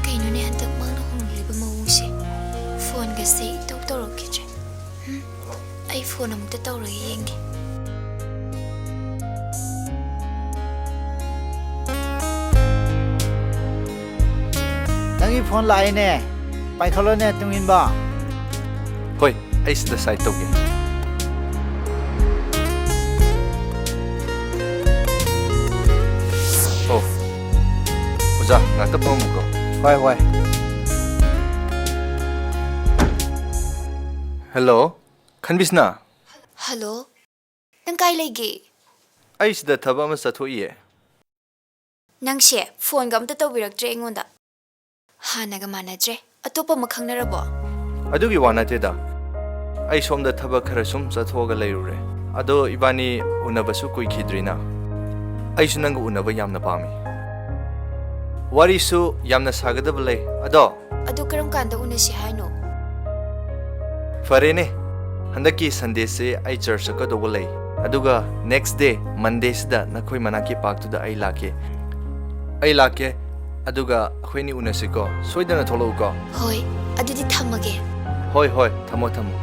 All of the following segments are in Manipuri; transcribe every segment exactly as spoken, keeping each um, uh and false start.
ꯀꯩꯅꯣꯅꯦ ꯍꯟꯗꯛ ꯃꯥꯅ ꯍꯣꯡꯂꯤꯕ ꯃꯑꯣꯡꯁꯦ? ꯐꯣꯟꯒꯁꯦ ꯏꯇꯧ ꯇꯧꯔꯛꯈꯤꯗ꯭ꯔꯦ꯫ ꯍꯝ? ꯑꯩ ꯐꯣꯟ ꯑꯃꯨꯛꯇ ꯇꯧꯔꯒ ꯌꯦꯡꯒꯦ꯫ ꯅꯪꯒꯤ ꯐꯣꯟ ꯂꯥꯛꯑꯦꯅꯦ꯫ ꯄꯥꯏꯈꯠꯂꯣꯅꯦ, ꯇꯨꯡꯏꯟꯕ꯫ ꯍꯣꯏ, ꯑꯩ ꯁꯤꯗ ꯁꯥꯏꯠ ꯇꯧꯒꯦ꯫ ꯑꯣ, ꯑꯣꯖꯥ, ꯉꯥꯛꯇ ꯐꯝꯃꯨꯀꯣ꯫ ꯍꯣꯏ, ꯍꯣꯏ꯫ ꯍꯦꯜꯂꯣ, ꯈꯟꯕꯤꯁꯅꯥ꯫ ꯍꯜꯂꯣ, ꯅꯪ ꯀꯥꯏ ꯂꯩꯒꯦ? ꯑꯩ ꯁꯤꯗ ꯊꯕꯛ ꯑꯃ ꯆꯠꯊꯣꯛꯏꯌꯦ꯫ ꯅꯪꯁꯦ ꯐꯣꯟꯒ ꯑꯝꯇ ꯇꯧꯕꯤꯔꯛꯇ꯭ꯔꯦ ꯑꯩꯉꯣꯟꯗ꯫ ꯍꯥꯟꯅꯒ ꯃꯥꯟꯅꯗ꯭ꯔꯦ꯫ ꯑꯇꯣꯞꯄ ꯑꯃ ꯈꯪꯅꯔꯕꯣ? ꯑꯗꯨꯒꯤ ꯋꯥ ꯅꯠꯇꯦꯗ꯫ ꯑꯩ ꯁꯣꯝꯗ ꯊꯕꯛ ꯈꯔ ꯁꯨꯝ ꯆꯠꯊꯣꯛꯑꯒ ꯂꯩꯔꯨꯔꯦ꯫ ꯑꯗꯣ ꯏꯕꯥꯅꯤ ꯎꯅꯕꯁꯨ ꯀꯨꯏꯈꯤꯗ꯭ꯔꯤꯅ꯫ ꯑꯩꯁꯨ ꯅꯪꯒ ꯎꯅꯕ ꯌꯥꯝꯅ ꯄꯥꯝꯃꯤ꯫ ꯋꯥꯔꯤꯁꯨ ꯌꯥꯝꯅ ꯁꯥꯒꯗꯕ ꯂꯩ꯫ ꯑꯗꯣ ꯑꯗꯨ ꯀꯔꯝ ꯀꯥꯟꯗ ꯎꯅꯁꯤ ꯍꯥꯏꯅꯣ? ꯐꯔꯦꯅꯦ, ꯍꯟꯗꯛꯀꯤ ꯁꯟꯗꯦꯁꯦ ꯑꯩ ꯆꯔꯆ ꯆꯠꯀꯗꯧꯕ ꯂꯩ, ꯑꯗꯨꯒ ꯅꯦꯛꯁ ꯗꯦ ꯃꯟꯗꯦꯁꯤꯗ ꯅꯈꯣꯏ ꯃꯅꯥꯛꯀꯤ ꯄꯥꯔꯛꯇꯨꯗ ꯑꯩ ꯂꯥꯛꯀꯦ꯫ ꯑꯩ ꯂꯥꯛꯀꯦ, ꯑꯗꯨꯒ ꯑꯩꯈꯣꯏꯅꯤ ꯎꯅꯁꯤꯀꯣ꯫ ꯁꯣꯏꯗꯅ ꯊꯣꯛꯂꯛꯎꯀꯣ꯫ ꯍꯣꯏ, ꯑꯗꯨꯗꯤ ꯊꯝꯃꯒꯦ꯫ ꯍꯣꯏ, ꯍꯣꯏ, ꯊꯝꯃꯣ, ꯊꯝꯃꯣ꯫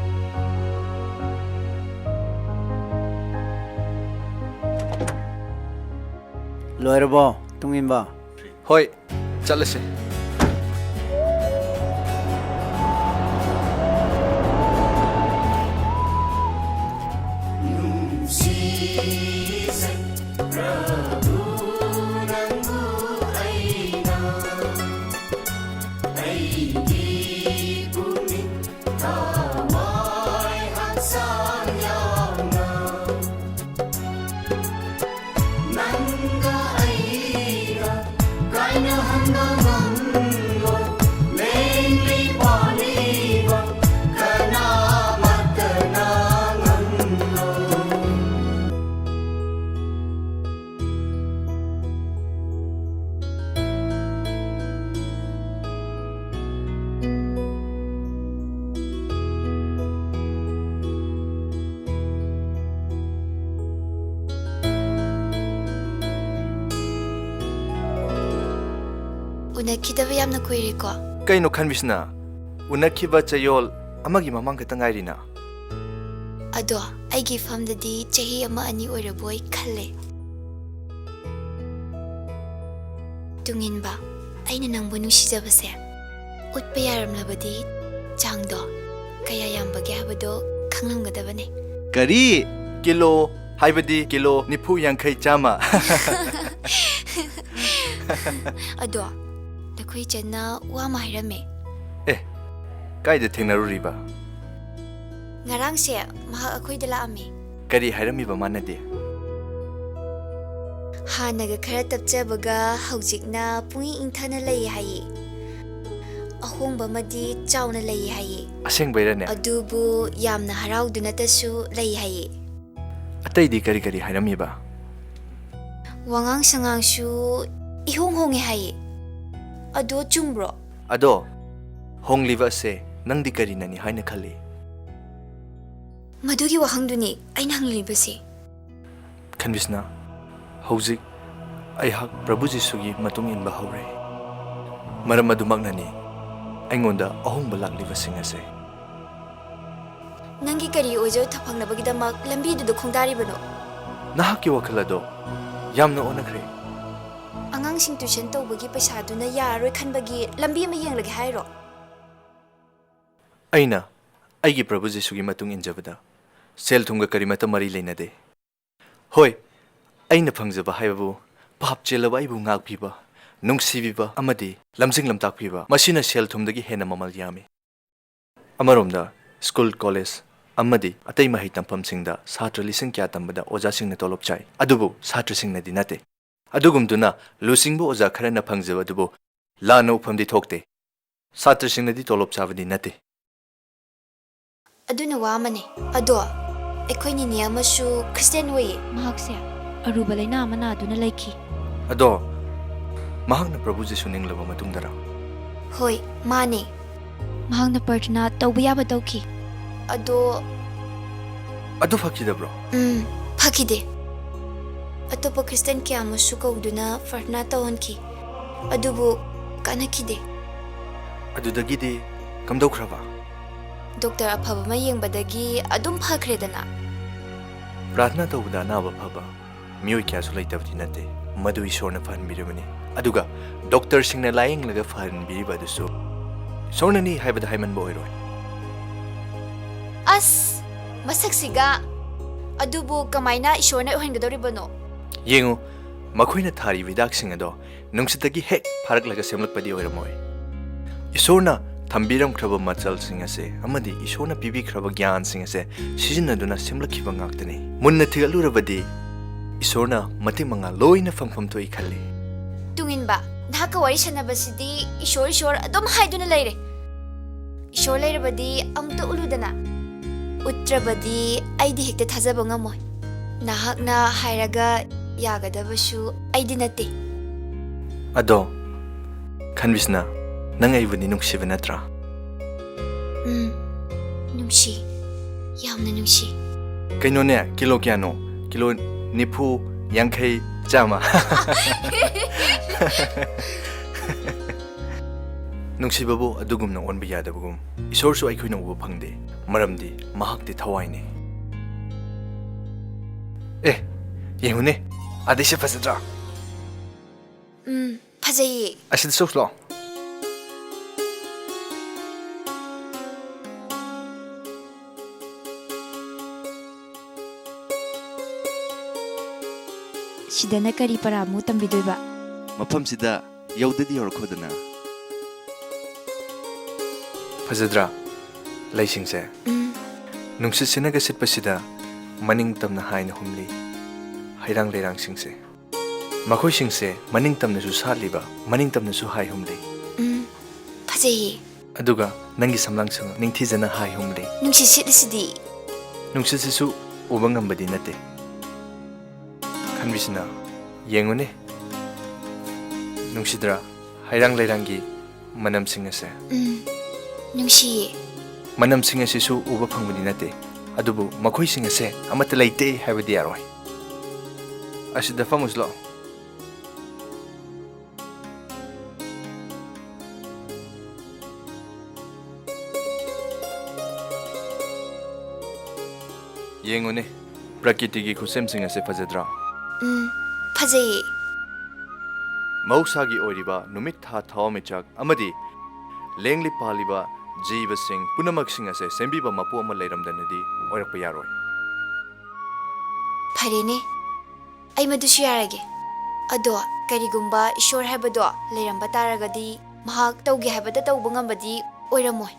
ꯂꯣꯏꯔꯕꯣ, ꯇꯨꯡꯏꯟꯕ? ꯍꯣꯏ, ꯆꯠꯂꯁꯦ꯫ ꯎꯅꯈꯤꯗꯕ ꯌꯥꯝꯅ ꯀꯨꯏꯔꯦꯀꯣ꯫ ꯀꯩꯅꯣ ꯈꯟꯕꯤꯁꯅꯥ, ꯎꯅꯈꯤꯕ ꯆꯌꯣꯜ ꯑꯃꯒꯤ ꯃꯃꯥꯡ ꯈꯛꯇ ꯉꯥꯏꯔꯤꯅ꯫ ꯑꯗꯣ ꯑꯩꯒꯤ ꯐꯝꯗꯗꯤ ꯆꯍꯤ ꯑꯃ ꯑꯅꯤ ꯑꯣꯏꯔꯕꯣꯏ ꯈꯜꯂꯦ꯫ ꯇꯨꯡꯏꯟꯕ, ꯑꯩꯅ ꯅꯪꯕꯨ ꯅꯨꯡꯁꯤꯖꯕꯁꯦ ꯎꯠꯄ ꯌꯥꯔꯝꯂꯕꯗꯤ ꯆꯥꯡꯗꯣ ꯀꯌꯥ ꯌꯥꯝꯕꯒꯦ ꯍꯥꯏꯕꯗꯣ ꯈꯪꯂꯝꯒꯗꯕꯅꯦ꯫ ꯀꯔꯤ? ꯀꯤꯂꯣ ꯍꯥꯏꯕꯗꯤ ꯀꯤꯂꯣ ꯅꯤꯐꯨ, ꯌꯥꯡꯈꯩ, ꯆꯥꯝꯃ꯫ ꯑꯗꯣ ꯅꯈꯣꯏ ꯏꯆꯟꯅ ꯋꯥ ꯑꯃ ꯍꯥꯏꯔꯝꯃꯦ꯫ ꯑꯦ, ꯀꯥꯏꯗ ꯊꯦꯡꯅꯔꯨꯔꯤꯕ? ꯉꯔꯥꯡꯁꯦ ꯃꯍꯥꯛ ꯑꯩꯈꯣꯏꯗ ꯂꯥꯛꯑꯝꯃꯤ꯫ ꯀꯔꯤ ꯍꯥꯏꯔꯝꯃꯤꯕ ꯃꯥꯅꯗꯤ? ꯍꯥꯟꯅꯒ ꯈꯔ ꯇꯞꯆꯕꯒ ꯍꯧꯖꯤꯛꯅ ꯄꯨꯡꯏꯪ ꯏꯪꯊꯅ ꯂꯩ ꯍꯥꯏꯌꯦ꯫ ꯑꯍꯣꯡꯕ ꯑꯃꯗꯤ ꯆꯥꯎꯅ ꯂꯩ ꯍꯥꯏꯌꯦ꯫ ꯑꯁꯦꯡꯕꯩꯔꯅꯦ? ꯑꯗꯨꯕꯨ ꯌꯥꯝꯅ ꯍꯔꯥꯎꯗꯨꯅꯇꯁꯨ ꯂꯩ ꯍꯥꯏꯌꯦ꯫ ꯑꯇꯩꯗꯤ ꯀꯔꯤ ꯀꯔꯤ ꯍꯥꯏꯔꯝꯃꯤꯕ? ꯋꯥꯉꯥꯡ ꯁꯉꯥꯡꯁꯨ ꯏꯍꯣꯡ ꯍꯣꯡꯉꯦ ꯍꯥꯏꯌꯦ꯫ ꯑꯗꯣ ꯆꯨꯝꯕ꯭ꯔꯣ? ꯑꯗꯣ ꯍꯣꯡꯂꯤꯕ ꯑꯁꯦ ꯅꯪꯗꯤ ꯀꯔꯤꯅꯅꯤ ꯍꯥꯏꯅ ꯈꯜꯂꯤ? ꯃꯗꯨꯒꯤ ꯋꯥꯍꯪꯗꯨꯅꯤ ꯑꯩꯅ ꯍꯪꯂꯤꯕꯁꯤ꯫ ꯈꯟꯕꯤꯁꯅꯥ, ꯍꯧꯖꯤꯛ ꯑꯩꯍꯥꯛ ꯄ꯭ꯔꯚꯨ ꯖꯤꯁꯨꯒꯤ ꯃꯇꯨꯡ ꯏꯟꯕ ꯍꯧꯔꯦ꯫ ꯃꯔꯝ ꯑꯗꯨꯃꯛꯅꯅꯤ ꯑꯩꯉꯣꯟꯗ ꯑꯍꯣꯡꯕ ꯂꯥꯛꯂꯤꯕꯁꯤꯡ ꯑꯁꯦ꯫ ꯅꯪꯒꯤ ꯀꯔꯤ ꯑꯣꯏꯖ ꯐꯪꯅꯕꯒꯤꯗꯃꯛ ꯂꯝꯕꯤꯗꯨꯗ ꯈꯣꯡꯗꯥꯔꯤꯕꯅꯣ? ꯅꯍꯥꯛꯀꯤ ꯋꯥꯈꯜ ꯑꯗꯣ ꯌꯥꯝꯅ ꯑꯣꯟꯅꯈ꯭ꯔꯦ꯫ ꯑꯉꯥꯡꯁꯤꯡ ꯇ꯭ꯌꯨꯁꯟ ꯇꯧꯕꯒꯤ ꯄꯩꯁꯥꯗꯨꯅ ꯌꯥꯔꯔꯣꯏ ꯈꯟꯕꯒꯤ ꯂꯝꯕꯤ ꯑꯃ ꯌꯦꯡꯂꯒꯦ ꯍꯥꯏꯔꯣ? ꯑꯩꯅ ꯑꯩꯒꯤ ꯄ꯭ꯔꯚꯨ ꯖꯤꯁꯨꯒꯤ ꯃꯇꯨꯡ ꯏꯟꯖꯕꯗ ꯁꯦꯜ ꯊꯨꯝꯒ ꯀꯔꯤꯃꯠꯇ ꯃꯔꯤ ꯂꯩꯅꯗꯦ꯫ ꯍꯣꯏ, ꯑꯩꯅ ꯐꯪꯖꯕ ꯍꯥꯏꯕꯕꯨ ꯄꯥꯞ ꯆꯦꯜꯂꯕ ꯑꯩꯕꯨ ꯉꯥꯛꯄꯤꯕ, ꯅꯨꯡꯁꯤꯕꯤꯕ ꯑꯃꯗꯤ ꯂꯝꯖꯤꯡ ꯂꯝꯇꯥꯛꯄꯤꯕ, ꯃꯁꯤꯅ ꯁꯦꯜ ꯊꯨꯝꯗꯒꯤ ꯍꯦꯟꯅ ꯃꯃꯜ ꯌꯥꯝꯃꯤ꯫ ꯑꯃꯔꯣꯝꯗ, ꯁ꯭ꯀꯨꯜ, ꯀꯣꯂꯦꯖ ꯑꯃꯗꯤ ꯑꯇꯩ ꯃꯍꯩ ꯇꯝꯐꯝꯁꯤꯡꯗ ꯁꯥꯇ꯭ꯔ ꯂꯤꯁꯤꯡ ꯀꯌꯥ ꯇꯝꯕꯗ ꯑꯣꯖꯥꯁꯤꯡꯅ ꯇꯣꯂꯣꯞ ꯆꯥꯏ, ꯑꯗꯨꯕꯨ ꯁꯥꯇ꯭ꯔꯁꯤꯡꯅꯗꯤ ꯅꯠꯇꯦ꯫ ꯑꯗꯨꯒꯨꯝꯗꯨꯅ ꯂꯨꯆꯤꯡꯕ ꯑꯣꯖꯥ ꯈꯔꯅ ꯐꯪꯖꯕ ꯑꯗꯨꯕꯨ ꯂꯥꯟꯅ ꯎꯐꯝꯗꯤ ꯊꯣꯛꯇꯦ꯫ ꯁꯥꯇ꯭ꯔꯁꯤꯡꯅꯗꯤ ꯇꯣꯂꯣꯞ ꯆꯥꯕꯗꯤ ꯅꯠꯇꯦ꯫ ꯑꯗꯨꯅ ꯋꯥ ꯑꯃꯅꯦ꯫ ꯑꯗꯣ ꯑꯩꯈꯣꯏ ꯅꯤꯅꯦ ꯑꯃꯁꯨ ꯈ꯭ꯔꯤꯁꯇꯤꯌꯥꯟ ꯑꯣꯏꯌꯦ꯫ ꯃꯍꯥꯛꯁꯦ ꯑꯔꯨꯕ ꯂꯩꯅꯥ ꯑꯃ ꯅꯥꯗꯨꯅ ꯂꯩꯈꯤ꯫ ꯑꯗꯣ ꯃꯍꯥꯛꯅ ꯄ꯭ꯔꯚꯨ ꯖꯤꯁꯨ ꯅꯤꯡꯂꯕ ꯃꯇꯨꯡꯗꯔ? ꯍꯣꯏ, ꯃꯥꯅꯦ꯫ ꯃꯍꯥꯛꯅ ꯄ꯭ꯔꯊꯅꯥ ꯇꯧꯕ ꯌꯥꯕ ꯇꯧꯈꯤ꯫ ꯑꯗꯣ ꯑꯗꯨ ꯐꯈꯤꯗꯕ꯭ꯔꯣ? ꯎꯝ, ꯐꯈꯤꯗꯦ꯫ ꯑꯇꯣꯞꯄ ꯈ꯭ꯔꯤꯁꯇꯤꯌꯥꯟ ꯀꯌꯥ ꯑꯃꯁꯨ ꯀꯧꯗꯨꯅ ꯄ꯭ꯔꯊꯅꯥ ꯇꯧꯍꯟꯈꯤ꯫ ꯑꯗꯨꯕꯨ ꯀꯥꯟꯅꯈꯤꯗꯦ꯫ ꯑꯗꯨꯗꯒꯤꯗꯤ ꯀꯝꯗꯧꯈ꯭ꯔꯕ? ꯗꯣꯛꯇꯔ ꯑꯐꯕ ꯑꯃ ꯌꯦꯡꯕꯗꯒꯤ ꯑꯗꯨꯝ ꯐꯈ꯭ꯔꯦꯗꯅ꯫ ꯄ꯭ꯔꯥꯊꯅꯥ ꯇꯧꯕꯗ ꯑꯅꯥꯕ ꯐꯕ ꯃꯤꯑꯣꯏ ꯀꯌꯥꯁꯨ ꯂꯩꯇꯕꯗꯤ ꯅꯠꯇꯦ꯫ ꯃꯗꯨ ꯏꯁꯣꯔꯅ ꯐꯍꯟꯕꯤꯔꯕꯅꯤ꯫ ꯑꯗꯨꯒ ꯗꯣꯛꯇꯔꯁꯤꯡꯅ ꯂꯥꯌꯦꯡꯂꯒ ꯐꯍꯟꯕꯤꯔꯤꯕ ꯑꯗꯨꯁꯨ ꯏꯁꯣꯔꯅꯅꯤ ꯍꯥꯏꯕꯗ ꯍꯥꯏꯃꯟꯕ ꯑꯣꯏꯔꯣꯏ꯫ ꯑꯁ! ꯃꯁꯛꯁꯤꯒ! ꯑꯗꯨꯕꯨ ꯀꯃꯥꯏꯅ ꯏꯁꯣꯔꯅ ꯑꯣꯏꯍꯟꯒꯗꯧꯔꯤꯕꯅꯣ? ꯌꯦꯡꯉꯨ, ꯃꯈꯣꯏꯅ ꯊꯥꯔꯤꯕ ꯍꯤꯗꯥꯛꯁꯤꯡ ꯑꯗꯣ ꯅꯨꯡꯁꯤꯠꯇꯒꯤ ꯍꯦꯛ ꯐꯥꯔꯛꯂꯒ ꯁꯦꯝꯂꯛꯄꯗꯤ ꯑꯣꯏꯔꯝꯃꯣꯏ꯫ ꯏꯁꯣꯔꯅ ꯊꯝꯕꯤꯔꯝꯈ꯭ꯔꯕ ꯃꯆꯜꯁꯤꯡ ꯑꯁꯦ ꯑꯃꯗꯤ ꯏꯁꯣꯔꯅ ꯄꯤꯕꯤꯈ꯭ꯔꯕ ꯒ꯭ꯌꯥꯟꯁꯤꯡ ꯑꯁꯦ ꯁꯤꯖꯤꯟꯅꯗꯨꯅ ꯁꯦꯝꯂꯛꯈꯤꯕ ꯉꯥꯛꯇꯅꯤ꯫ ꯃꯨꯟꯅ ꯊꯤꯒꯠꯂꯨꯔꯕꯗꯤ ꯏꯁꯣꯔꯅ ꯃꯇꯤꯛ ꯃꯉꯥ ꯂꯣꯏꯅ ꯐꯪꯐꯝ ꯊꯣꯛꯏ ꯈꯜꯂꯤ꯫ ꯇꯨꯡꯏꯟꯕ, ꯅꯍꯥꯛꯀ ꯋꯥꯔꯤ ꯁꯥꯟꯅꯕꯁꯤꯗꯤ ꯏꯁꯣꯔ, ꯏꯁꯣꯔ ꯑꯗꯨꯝ ꯍꯥꯏꯗꯨꯅ ꯂꯩꯔꯦ꯫ ꯏꯁꯣꯔ ꯂꯩꯔꯕꯗꯤ ꯑꯃꯨꯛꯇ ꯎꯠꯂꯨꯗꯅ꯫ ꯎꯠꯇ꯭ꯔꯕꯗꯤ ꯑꯩꯗꯤ ꯍꯦꯛꯇ ꯊꯥꯖꯕ ꯉꯝꯃꯣꯏ꯫ ꯅꯍꯥꯛꯅ ꯍꯥꯏꯔꯒ ꯌꯥꯒꯗꯕꯁꯨ ꯑꯩꯗꯤ ꯅꯠꯇꯦ꯫ ꯑꯗꯣ, ꯈꯟꯕꯤꯁꯅꯥ, ꯅꯪ ꯑꯩꯕꯨꯗꯤ ꯅꯨꯡꯁꯤꯕ ꯅꯠꯇ꯭ꯔꯥ? ꯎꯝ, ꯅꯨꯡꯁꯤ꯫ ꯌꯥꯝꯅ ꯅꯨꯡꯁꯤ꯫ ꯀꯩꯅꯣꯅꯦ, ꯀꯤꯂꯣ ꯀꯌꯥꯅꯣ? ꯀꯤꯂꯣ ꯅꯤꯐꯨ, ꯌꯥꯡꯈꯩ, ꯆꯥꯝꯃ꯫ ꯅꯨꯡꯁꯤꯕꯕꯨ ꯑꯗꯨꯒꯨꯝꯅ ꯑꯣꯟꯕ ꯌꯥꯗꯕꯒꯨꯝ, ꯏꯁꯣꯔꯁꯨ ꯑꯩꯈꯣꯏꯅ ꯎꯕ ꯐꯪꯗꯦ, ꯃꯔꯝꯗꯤ ꯃꯍꯥꯛꯇꯤ ꯊꯋꯥꯏꯅꯤ꯫ ꯑꯦ, ꯌꯦꯡꯉꯨꯅꯦ, ꯑꯗꯩꯁꯦ ꯐꯖꯗ꯭ꯔꯥ? ꯎꯝ, ꯐꯖꯩꯌꯦ꯫ ꯑꯁꯤꯗ ꯁꯣꯛꯁꯂꯣ꯫ ꯁꯤꯗꯅ ꯀꯔꯤ ꯄꯔꯥꯃꯨꯛ ꯇꯝꯕꯤꯗꯣꯏꯕ? ꯃꯐꯝꯁꯤꯗ ꯌꯧꯗꯗꯤ ꯌꯧꯔꯛꯈꯣꯗꯅ꯫ ꯐꯖꯗ꯭ꯔꯥ ꯂꯩꯁꯤꯡꯁꯦ? ꯎꯝ꯫ ꯅꯨꯡꯁꯤꯠ ꯁꯤꯠꯅꯒ ꯁꯤꯠꯄꯁꯤꯗ ꯃꯅꯤꯡ ꯇꯝꯅ ꯍꯥꯏꯅ ꯍꯨꯝꯂꯤ ꯍꯩꯔꯥꯡ ꯂꯩꯔꯥꯡꯁꯤꯡꯁꯦ꯫ ꯃꯈꯣꯏꯁꯤꯡꯁꯦ ꯃꯅꯤꯡ ꯇꯝꯅꯁꯨ ꯁꯥꯠꯂꯤꯕ, ꯃꯅꯤꯡ ꯇꯝꯅꯁꯨ ꯍꯥꯏ ꯍꯨꯝꯂꯤ꯫ ꯎꯝ, ꯐꯖꯩꯌꯦ꯫ ꯑꯗꯨꯒ ꯅꯪꯒꯤ ꯁꯝꯂꯥꯡꯁꯨ ꯅꯤꯡꯊꯤꯖꯅ ꯍꯥꯏ ꯍꯨꯝꯂꯤ꯫ ꯅꯨꯡꯁꯤꯠ ꯁꯤꯠꯂꯤꯁꯤꯗꯤ꯫ ꯅꯨꯡꯁꯤꯠꯁꯤꯁꯨ ꯎꯕ ꯉꯝꯕꯗꯤ ꯅꯠꯇꯦ꯫ ꯈꯟꯕꯤꯁꯤꯅ, ꯌꯦꯡꯉꯨꯅꯦ꯫ ꯅꯨꯡꯁꯤꯗ꯭ꯔꯥ? ꯍꯩꯔꯥꯡ ꯂꯩꯔꯥꯡꯒꯤ ꯃꯅꯝꯁꯤꯡ ꯑꯁꯦ꯫ ꯎꯝ, ꯅꯨꯡꯁꯤꯌꯦ꯫ ꯃꯅꯝꯁꯤꯡ ꯑꯁꯤꯁꯨ ꯎꯕ ꯐꯪꯕꯗꯤ ꯅꯠꯇꯦ, ꯑꯗꯨꯕꯨ ꯃꯈꯣꯏꯁꯤꯡ ꯑꯁꯦ ꯑꯃꯠꯇ ꯂꯩꯇꯦ ꯍꯥꯏꯕꯗꯤ ꯌꯥꯔꯣꯏ꯫ ꯑꯁꯤꯗ ꯐꯝꯃꯨꯁꯤ ꯂꯥꯛꯑꯣ꯫ ꯌꯦꯡꯉꯨꯅꯦ, ꯄ꯭ꯔꯀꯤꯇꯤꯒꯤ ꯈꯨꯠꯁꯦꯝꯁꯤꯡ ꯑꯁꯦ ꯐꯖꯗ꯭ꯔꯥ? ꯎꯝ, ꯐꯖꯩꯌꯦ꯫ ꯃꯍꯧꯁꯥꯒꯤ ꯑꯣꯏꯔꯤꯕ ꯅꯨꯃꯤꯠ, ꯊꯥ, ꯊꯋꯥꯟꯃꯤꯆꯥꯛ ꯑꯃꯗꯤ ꯂꯦꯡꯂꯤ ꯄꯥꯜꯂꯤꯕ ꯖꯤꯕꯁꯤꯡ ꯄꯨꯝꯅꯃꯛꯁꯤꯡ ꯑꯁꯦ ꯁꯦꯝꯕꯤꯕ ꯃꯄꯨ ꯑꯃ ꯂꯩꯔꯝꯗꯅꯗꯤ ꯑꯣꯏꯔꯛꯄ ꯌꯥꯔꯣꯏ꯫ ꯐꯔꯦꯅꯦ, ꯑꯩ ꯃꯗꯨꯁꯨ ꯌꯥꯔꯒꯦ꯫ ꯑꯗꯣ ꯀꯔꯤꯒꯨꯝꯕ ꯏꯁꯣꯔ ꯍꯥꯏꯕꯗꯣ ꯂꯩꯔꯝꯕ ꯇꯥꯔꯒꯗꯤ, ꯃꯍꯥꯛ ꯇꯧꯒꯦ ꯍꯥꯏꯕꯗ ꯇꯧꯕ ꯉꯝꯕꯗꯤ ꯑꯣꯏꯔꯝꯃꯣꯏ꯫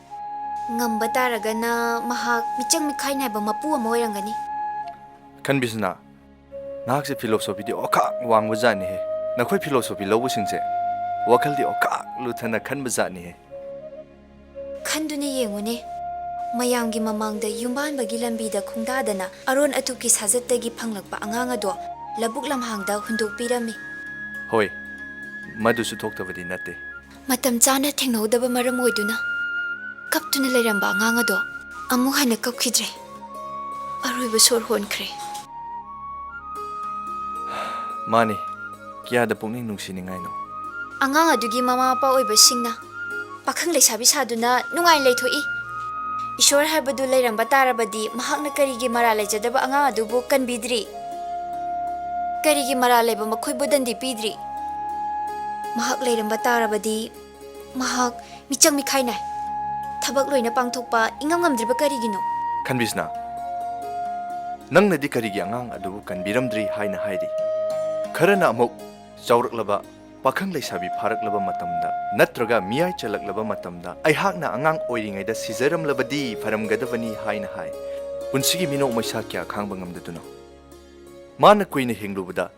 ꯉꯝꯕ ꯇꯥꯔꯒꯅ ꯃꯍꯥꯛ ꯃꯤꯆꯪ ꯃꯤꯈꯥꯏ ꯅꯥꯏꯕ ꯃꯄꯨ ꯑꯃ ꯑꯣꯏꯔꯝꯒꯅꯤ꯫ ꯈꯟꯕꯤꯁꯅꯥ, ꯅꯍꯥꯛꯁꯦ ꯐꯤꯂꯣꯁꯣꯐꯤꯗꯤ ꯑꯣꯈꯥꯛ ꯋꯥꯡꯕ ꯖꯥꯠꯅꯤꯍꯦ꯫ ꯅꯈꯣꯏ ꯐꯤꯂꯣꯁꯣꯐꯤ ꯂꯧꯕꯁꯤꯡꯁꯦ ꯋꯥꯈꯜꯗꯤ ꯑꯣꯈꯥꯛ ꯂꯨꯊꯅ ꯈꯟꯕ ꯖꯥꯠꯅꯤꯍꯦ꯫ ꯈꯟꯗꯨꯅ ꯌꯦꯡꯉꯨꯅꯦ, ꯃꯌꯥꯝꯒꯤ ꯃꯃꯥꯡꯗ ꯌꯨꯝꯕꯥꯟꯕꯒꯤ ꯂꯝꯕꯤꯗ ꯈꯣꯡꯗꯥꯗꯅ ꯑꯔꯣꯟ ꯑꯊꯨꯞꯀꯤ ꯁꯥꯖꯠꯇꯒꯤ ꯐꯪꯂꯛꯄ ꯑꯉꯥꯡ ꯑꯗꯣ ꯂꯧꯕꯨꯛ ꯂꯝꯍꯥꯡꯗ ꯍꯨꯟꯗꯣꯛꯄꯤꯔꯝꯃꯤ꯫ ꯍꯣꯏ, ꯃꯗꯨꯁꯨ ꯊꯣꯛꯇꯕꯗꯤ ꯅꯠꯇꯦ꯫ ꯃꯇꯝ ꯆꯥꯅ ꯊꯦꯡꯅꯍꯧꯗꯕ ꯃꯔꯝ ꯑꯣꯏꯗꯨꯅ ꯀꯞꯇꯨꯅ ꯂꯩꯔꯝꯕ ꯑꯉꯥꯡ ꯑꯗꯣ ꯑꯃꯨꯛ ꯍꯟꯅ ꯀꯞꯈꯤꯗ꯭ꯔꯦ꯫ ꯑꯔꯣꯏꯕ ꯁꯣꯔ ꯍꯣꯟꯈ꯭ꯔꯦ꯫ ꯃꯥꯅꯤ, ꯀꯌꯥꯗ ꯄꯨꯛꯅꯤꯡ ꯅꯨꯡꯁꯤꯅꯤꯡꯉꯥꯏꯅꯣ꯫ ꯑꯉꯥꯡ ꯑꯗꯨꯒꯤ ꯃꯃꯥ ꯃꯄꯥ ꯑꯣꯏꯕꯁꯤꯡꯅ ꯄꯥꯈꯪ ꯂꯩꯁꯥꯕꯤ ꯁꯥꯗꯨꯅ ꯅꯨꯡꯉꯥꯏ ꯂꯩꯊꯣꯛꯏ꯫ ꯏꯁꯣꯔ ꯍꯥꯏꯕꯗꯨ ꯂꯩꯔꯝꯕ ꯇꯥꯔꯕꯗꯤ ꯃꯍꯥꯛꯅ ꯀꯔꯤꯒꯤ ꯃꯔꯥꯜ ꯂꯩꯖꯗꯕ ꯑꯉꯥꯡ ꯑꯗꯨꯕꯨ ꯀꯟꯕꯤꯗ꯭ꯔꯤ? ꯀꯔꯤꯒꯤ ꯃꯔꯥꯜ ꯂꯩꯕ ꯃꯈꯣꯏꯕꯨ ꯗꯟꯗꯤ ꯄꯤꯗ꯭ꯔꯤ? ꯃꯍꯥꯛ ꯂꯩꯔꯝꯕ ꯇꯥꯔꯕꯗꯤ ꯃꯍꯥꯛ ꯃꯤꯆꯪ ꯃꯤꯈꯥꯏ ꯅꯥꯏ꯫ ꯊꯕꯛ ꯂꯣꯏꯅ ꯄꯥꯡꯊꯣꯛꯄ ꯏꯉꯝ ꯉꯝꯗ꯭ꯔꯤꯕ ꯀꯔꯤꯒꯤꯅꯣ? ꯈꯟꯕꯤꯁꯅꯥ, ꯅꯪꯅꯗꯤ ꯀꯔꯤꯒꯤ ꯑꯉꯥꯡ ꯑꯗꯨꯕꯨ ꯀꯟꯕꯤꯔꯝꯗ꯭ꯔꯤ ꯍꯥꯏꯅ ꯍꯥꯏꯔꯤ? ꯈꯔꯅ ꯑꯃꯨꯛ ꯆꯥꯎꯔꯛꯂꯕ, ꯄꯥꯈꯪ ꯂꯩꯁꯥꯕꯤ ꯐꯥꯔꯛꯂꯕ ꯃꯇꯝꯗ ꯅꯠꯇ꯭ꯔꯒ ꯃꯤꯌꯥꯏ ꯆꯜꯂꯛꯂꯕ ꯃꯇꯝꯗ ꯑꯩꯍꯥꯛꯅ ꯑꯉꯥꯡ ꯑꯣꯏꯔꯤꯉꯩꯗ ꯁꯤꯖꯔꯝꯂꯕꯗꯤ ꯐꯔꯝꯒꯗꯕꯅꯤ ꯍꯥꯏꯅ ꯍꯥꯏ꯫ ꯄꯨꯟꯁꯤꯒꯤ ꯃꯤꯅꯣꯛ ꯃꯩꯁꯥ ꯀꯌꯥ ꯈꯥꯡꯕ ꯉꯝꯗꯗꯨꯅ ꯃꯥꯅ ꯀꯨꯏꯅ ꯍꯤꯡꯂꯨꯕꯗ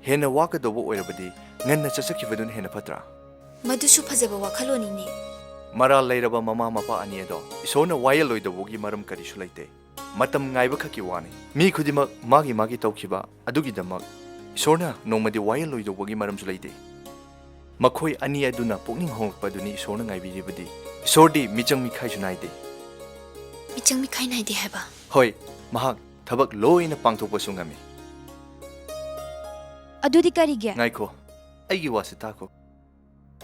ꯍꯦꯟꯅ ꯋꯥꯒꯗꯧꯕ ꯑꯣꯏꯔꯕꯗꯤ ꯉꯟꯅ ꯆꯠꯆꯈꯤꯕꯗꯨꯅ ꯍꯦꯟꯅ ꯐꯠꯇ꯭ꯔꯥ? ꯃꯗꯨꯁꯨ ꯐꯖꯕ ꯋꯥꯈꯜꯂꯣꯟꯅꯤꯅꯦ꯫ ꯃꯔꯥꯜ ꯂꯩꯔꯕ ꯃꯃꯥ ꯃꯄꯥ ꯑꯅꯤ ꯑꯗꯣ ꯏꯁꯣꯔꯅ ꯋꯥꯌꯦꯜꯂꯣꯏꯗꯧꯕꯒꯤ ꯃꯔꯝ ꯀꯔꯤꯁꯨ ꯂꯩꯇꯦ꯫ ꯃꯇꯝ ꯉꯥꯏꯕꯈꯛꯀꯤ ꯋꯥꯅꯤ꯫ ꯃꯤ ꯈꯨꯗꯤꯡꯃꯛ ꯃꯥꯒꯤ ꯃꯥꯒꯤ ꯇꯧꯈꯤꯕ ꯑꯗꯨꯒꯤꯗꯃꯛ ꯏꯁꯣꯔꯅ ꯅꯣꯡꯃꯗꯤ ꯋꯥꯌꯦꯜꯂꯣꯏꯗꯧꯕꯒꯤ ꯃꯔꯝꯁꯨ ꯂꯩꯇꯦ꯫ ꯃꯈꯣꯏ ꯑꯅꯤ ꯑꯗꯨꯅ ꯄꯨꯛꯅꯤꯡ ꯍꯣꯡꯂꯛꯄꯗꯨꯅꯤ ꯏꯁꯣꯔꯅ ꯉꯥꯏꯕꯤꯔꯤꯕꯗꯤ꯫ ꯏꯁꯣꯔꯗꯤ ꯃꯤꯆꯪ ꯃꯤꯈꯥꯏꯁꯨ ꯅꯥꯏꯗꯦ꯫ ꯃꯤꯆꯪ ꯃꯤꯈꯥꯏ ꯅꯥꯏꯗꯦ ꯍꯥꯏꯕ? ꯍꯣꯏ, ꯃꯍꯥꯛ ꯊꯕꯛ ꯂꯣꯏꯅ ꯄꯥꯡꯊꯣꯛꯄꯁꯨ ꯉꯝꯃꯤ꯫ ꯑꯗꯨꯗꯤ ꯀꯔꯤꯒꯤ? ꯉꯥꯏꯈꯣ, ꯑꯩꯒꯤ ꯋꯥꯁꯤ ꯇꯥꯈꯣ꯫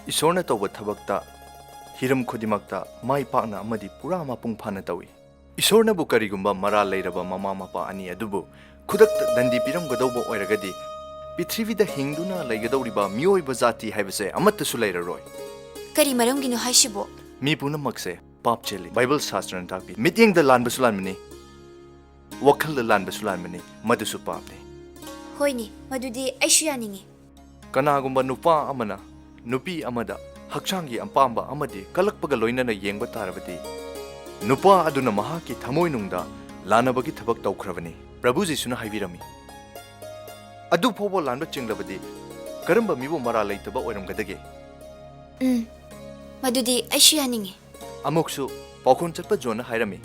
ꯏꯁꯣꯔꯅ ꯇꯧꯕ ꯊꯕꯛꯇ, ꯍꯤꯔꯝ ꯈꯨꯗꯤꯡꯃꯛꯇ ꯃꯥꯏ ꯄꯥꯛꯅ ꯑꯃꯗꯤ ꯄꯨꯔꯥ ꯃꯄꯨꯡ ꯐꯥꯅ ꯇꯧꯏ꯫ ꯏꯁꯣꯔꯅꯕꯨ ꯀꯔꯤꯒꯨꯝꯕ ꯃꯔꯥꯜ ꯂꯩꯔꯕ ꯃꯃꯥ ꯃꯄꯥ ꯑꯅꯤ ꯑꯗꯨꯕꯨ ꯈꯨꯗꯛꯇ ꯗꯟꯗꯤ ꯄꯤꯔꯝꯒꯗꯧꯕ ꯑꯣꯏꯔꯒꯗꯤ, ꯄ꯭ꯔꯤꯊꯤꯕꯤꯗ ꯍꯤꯡꯗꯨꯅ ꯂꯩꯒꯗꯧꯔꯤꯕ ꯃꯤꯑꯣꯏꯕ ꯖꯥꯇꯤ ꯍꯥꯏꯕꯁꯦ ꯑꯃꯠꯇꯁꯨ ꯂꯩꯔꯔꯣꯏ꯫ ꯀꯔꯤ ꯃꯔꯝꯒꯤꯅꯣ ꯍꯥꯏꯁꯤꯕꯣ? ꯃꯤ ꯄꯨꯝꯅꯃꯛꯁꯦ ꯄꯥꯞ ꯆꯦꯜꯂꯤ꯫ ꯕꯥꯏꯕꯜ ꯁꯥꯁꯇ꯭ꯔꯅ ꯇꯥꯛꯄꯤ, ꯃꯤꯠꯌꯦꯡꯗ ꯂꯥꯟꯕꯁꯨ ꯂꯥꯟꯕꯅꯤ, ꯋꯥꯈꯜꯗ ꯂꯥꯟꯕꯁꯨ ꯂꯥꯟꯕꯅꯤ, ꯃꯗꯨꯁꯨ ꯄꯥꯞꯅꯤ꯫ ꯍꯣꯏꯅꯦ, ꯃꯗꯨꯗꯤ ꯑꯩꯁꯨ ꯌꯥꯅꯤꯡꯉꯤ꯫ ꯀꯅꯥꯒꯨꯝꯕ ꯅꯨꯄꯥ ꯑꯃꯅ ꯅꯨꯄꯤ ꯑꯃꯗ ꯍꯛꯆꯥꯡꯒꯤ ꯑꯄꯥꯝꯕ ꯑꯃꯗꯤ ꯀꯜꯂꯛꯄꯒ ꯂꯣꯏꯅꯅ ꯌꯦꯡꯕ ꯇꯥꯔꯕꯗꯤ, ꯅꯨꯄꯥ ꯑꯗꯨꯅ ꯃꯍꯥꯛꯀꯤ ꯊꯃꯣꯏꯅꯨꯡꯗ ꯂꯥꯟꯅꯕꯒꯤ ꯊꯕꯛ ꯇꯧꯈ꯭ꯔꯕꯅꯤ꯫ ꯄ꯭ꯔꯚꯨ ꯖꯤꯁꯨꯅ ꯍꯥꯏꯕꯤꯔꯝꯃꯤ, "ꯑꯗꯨ ꯐꯥꯎꯕ ꯂꯥꯟꯕ ꯆꯤꯡꯂꯕꯗꯤ, ꯀꯔꯝꯕ ꯃꯤꯕꯨ ꯃꯔꯥꯜ ꯂꯩꯇꯕ ꯑꯣꯏꯔꯝꯒꯗꯒꯦ?" ꯎꯝ, ꯃꯗꯨꯗꯤ ꯑꯩꯁꯨ ꯌꯥꯅꯤꯡꯉꯤ꯫ ꯑꯃꯨꯛꯁꯨ ꯄꯥꯎꯈꯣꯟ ꯆꯠꯄ ꯖꯣꯟꯅ ꯍꯥꯏꯔꯝꯃꯤ,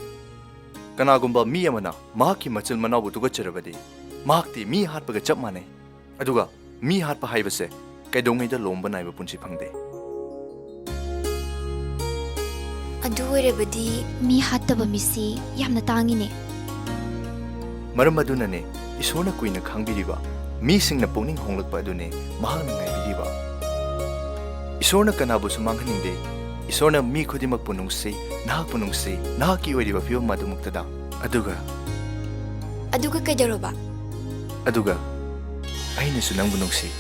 "ꯀꯅꯥꯒꯨꯝꯕ ꯃꯤ ꯑꯃꯅ ꯃꯍꯥꯛꯀꯤ ꯃꯆꯤꯜ ꯃꯅꯥꯎꯕꯨ ꯇꯨꯀꯠꯆꯔꯕꯗꯤ, ꯃꯍꯥꯛꯇꯤ ꯃꯤ ꯍꯥꯠꯄꯒ ꯆꯞ ꯃꯥꯟꯅꯩ꯫ ꯑꯗꯨꯒ ꯃꯤ ꯍꯥꯠꯄ ꯍꯥꯏꯕꯁꯦ ꯀꯩꯗꯧꯉꯩꯗ ꯂꯣꯝꯕ ꯅꯥꯏꯕ ꯄꯨꯟꯁꯤ ꯐꯪꯗꯦ꯫" ꯑꯗꯨ ꯑꯣꯏꯔꯕꯗꯤ ꯃꯤ ꯍꯥꯠꯇꯕ ꯃꯤꯁꯤ ꯌꯥꯝꯅ ꯇꯥꯡꯉꯤꯅꯦ꯫ ꯃꯔꯝ ꯑꯗꯨꯅꯅꯦ ꯏꯁꯣꯔꯅ ꯀꯨꯏꯅ ꯈꯥꯡꯕꯤꯔꯤꯕ, ꯃꯤꯁꯤꯡꯅ ꯄꯨꯛꯅꯤꯡ ꯍꯣꯡꯂꯛꯄ ꯑꯗꯨꯅꯦ ꯃꯍꯥꯛꯅ ꯉꯥꯏꯕꯤꯔꯤꯕ꯫ ꯏꯁꯣꯔꯅ ꯀꯅꯥꯕꯨꯁꯨ ꯃꯥꯡꯍꯟꯅꯤꯡꯗꯦ꯫ ꯏꯁꯣꯔꯅ ꯃꯤ ꯈꯨꯗꯤꯡꯃꯛꯄꯨ ꯅꯨꯡꯁꯤ, ꯅꯍꯥꯛꯄꯨ ꯅꯨꯡꯁꯤ, ꯅꯍꯥꯛꯀꯤ ꯑꯣꯏꯔꯤꯕ ꯐꯤꯕꯝ ꯑꯗꯨꯃꯛꯇꯗ꯫ ꯑꯗꯨꯒ ꯑꯗꯨꯒ ꯀꯩꯗꯧꯔꯕ? ꯑꯗꯨꯒ ꯑꯩꯅꯁꯨ ꯅꯪꯕꯨ ꯅꯨꯡꯁꯤ꯫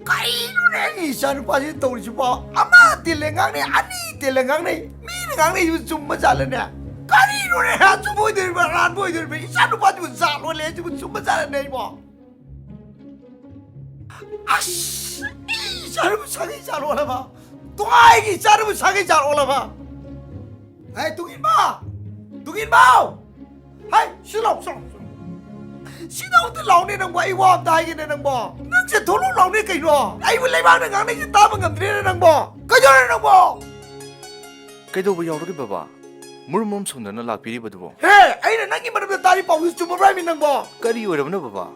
ꯀꯔꯤꯅꯣꯅꯦ ꯑꯩꯒꯤ ꯏꯆꯥꯅꯨꯄꯥꯁꯤ ꯇꯧꯔꯤꯁꯤꯕꯣ? ꯑꯃ ꯇꯦꯜꯂꯦ ꯉꯥꯡꯅꯩ, ꯑꯅꯤ ꯇꯦꯜꯂꯦ ꯉꯥꯡꯅꯩ꯫ ꯃꯤꯅ ꯉꯥꯡꯅꯩꯁꯤꯕꯨ ꯆꯨꯝꯕ ꯖꯥꯠꯂꯅꯦ? ꯀꯔꯤꯅꯣꯅꯦ? ꯑꯆꯨꯝꯕ ꯑꯣꯏꯗꯣꯔꯤꯕ꯭ꯔꯥ, ꯑꯔꯥꯟꯕ ꯑꯣꯏꯗꯣꯔꯤꯕ꯭ꯔꯥ? ꯏꯆꯥꯅꯨꯄꯥꯁꯤꯕꯨ ꯖꯥꯠ ꯑꯣꯜꯂꯦ ꯍꯥꯏꯁꯤꯕꯨ ꯆꯨꯝꯕ ꯖꯥꯠꯂꯅꯦ ꯑꯩꯕꯣ? ꯑꯁ! ꯑꯩ ꯏꯆꯥꯅꯨꯄꯥ ꯁꯥꯒꯩ ꯖꯥꯠ ꯑꯣꯜꯂꯕ? ꯇꯣꯉꯥꯏꯒꯤ ꯏꯆꯥꯅꯨꯄꯥ ꯁꯥꯒꯩ ꯖꯥꯠ ꯑꯣꯜꯂꯕ? ꯍꯦ, ꯇꯨꯡꯏꯟꯕ! ꯇꯨꯡꯏꯟꯕ! ꯍꯥꯏ, ꯁꯤ ꯂꯥꯎ, ꯁꯤ ꯂꯥꯎ, ꯁꯤ ꯂꯥꯎ꯫ ꯁꯤꯗ ꯑꯃꯨꯛꯇ ꯂꯥꯎꯅꯦ ꯅꯪꯕꯣ, ꯑꯩ ꯋꯥ ꯑꯝꯇ ꯍꯥꯏꯒꯦꯅꯦ ꯅꯪꯕꯣ꯫ ꯅꯪꯁꯦ ꯊꯣꯛꯂꯛꯑꯣ ꯂꯥꯎꯅꯦ ꯀꯩꯅꯣ? ꯑꯩꯕꯨ ꯂꯩꯕꯥꯛꯅ ꯉꯥꯡꯅꯩꯁꯦ ꯇꯥꯕ ꯉꯝꯗ꯭ꯔꯦꯅꯦ ꯅꯪꯕꯣ꯫ ꯀꯩꯗꯧꯔꯦ ꯅꯪꯕꯣ? ꯀꯩꯗꯧꯕ ꯌꯥꯎꯔꯒꯦ ꯕꯕꯥ? ꯃꯨꯔꯨꯝ ꯃꯨꯔꯨꯝ ꯁꯣꯝꯗꯅ ꯂꯥꯛꯄꯤꯔꯤꯕꯗꯨꯕꯣ? ꯍꯦ, ꯑꯩꯅ ꯅꯪꯒꯤ ꯃꯔꯝꯗ ꯇꯥꯔꯤ ꯄꯥꯎꯁꯤ ꯆꯨꯝꯃꯕ꯭ꯔꯥ ꯍꯥꯏꯃꯤ ꯅꯪꯕꯣ? ꯀꯔꯤ ꯑꯣꯏꯔꯕꯅꯣ ꯕꯕꯥ?